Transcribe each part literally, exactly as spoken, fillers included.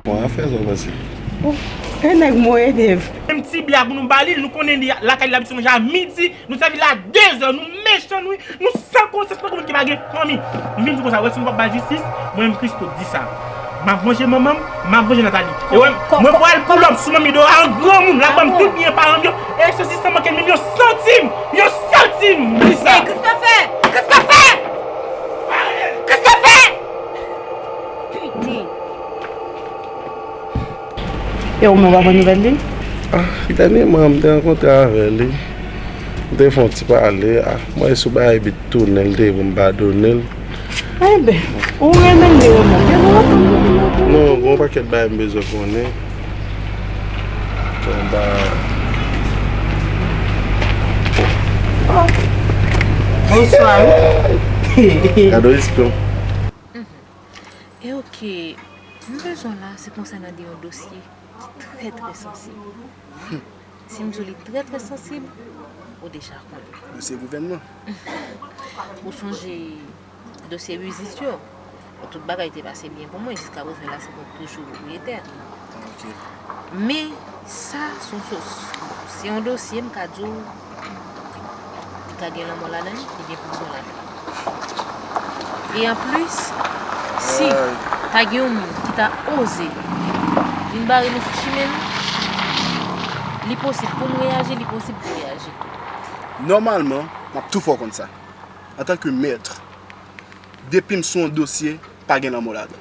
Bon, afè sa w panse? Oh, e nèg mwen ede. Menm ti bla pou nou ba li, nou konnen li lakay li abitye manje a midi, nou sèvi l a dezè, nou mechan, nou, nou san konsyans tankou moun ki pa gen fanmi. M vin di konsa, wè si nou p ap bay jistis, mwen menm Christo di sa. M ap vanje manman m, m ap vanje Nathalie. E wè, mwen pral pull up sou manmi Dora an granmoun, l ap ban m tout byen paran m yo, e se si san manke m yon santim, yon santim, m di sa. Christopher! Christopher! Christopher! Piti! E ou menm w pa pran nouvèl li? Ah, dènyèman, m te rankontre avè li. M te fè yon ti pale. Ah, mwen sou bagay bit tounen, li te pou m padone l. Enben, ou renmen li ou non? Gen lè w ap konn. Non, gen yon pakèt bagay m bezwen konnen. Bon, ba. Bonswa. Gade respè w. E oke, m bezwen la, se konsènan de yon dosye ki trè, trè sansib. Si m di w li trè, trè sansib, ou deja konnen. Dosye gouvènman. Ou sonje dosye biznis yo? Bon, tout bagay te pase byen pou mwen, jiska prezan la se mwen ki toujou pwopriyetè. Ok. Men, sa, se yon, se yon dosye, m ka di w, li ka gen lanmò ladan l, li gen prizon ladan l. E anplis, si ta gen yon moun ki ta oze vin bare nou sou chimen nou, li posib pou m reyaji, li posib pou w reyaji tou. Nòmalman, m ap tou fè w konn sa. Antanke mèt, depi m sou yon dosye, pa gen lanmò ladan.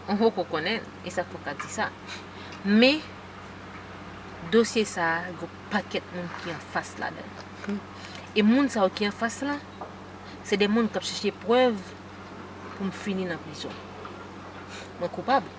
Ou poko konnen, e sa k fè w ka di sa. Men, dosye sa a, gen yon pakèt moun ki anfas ladan l. E moun sa yo ki anfas la, se de moun k ap chèche prèv pou m fini nan prizon. Mwen koupab.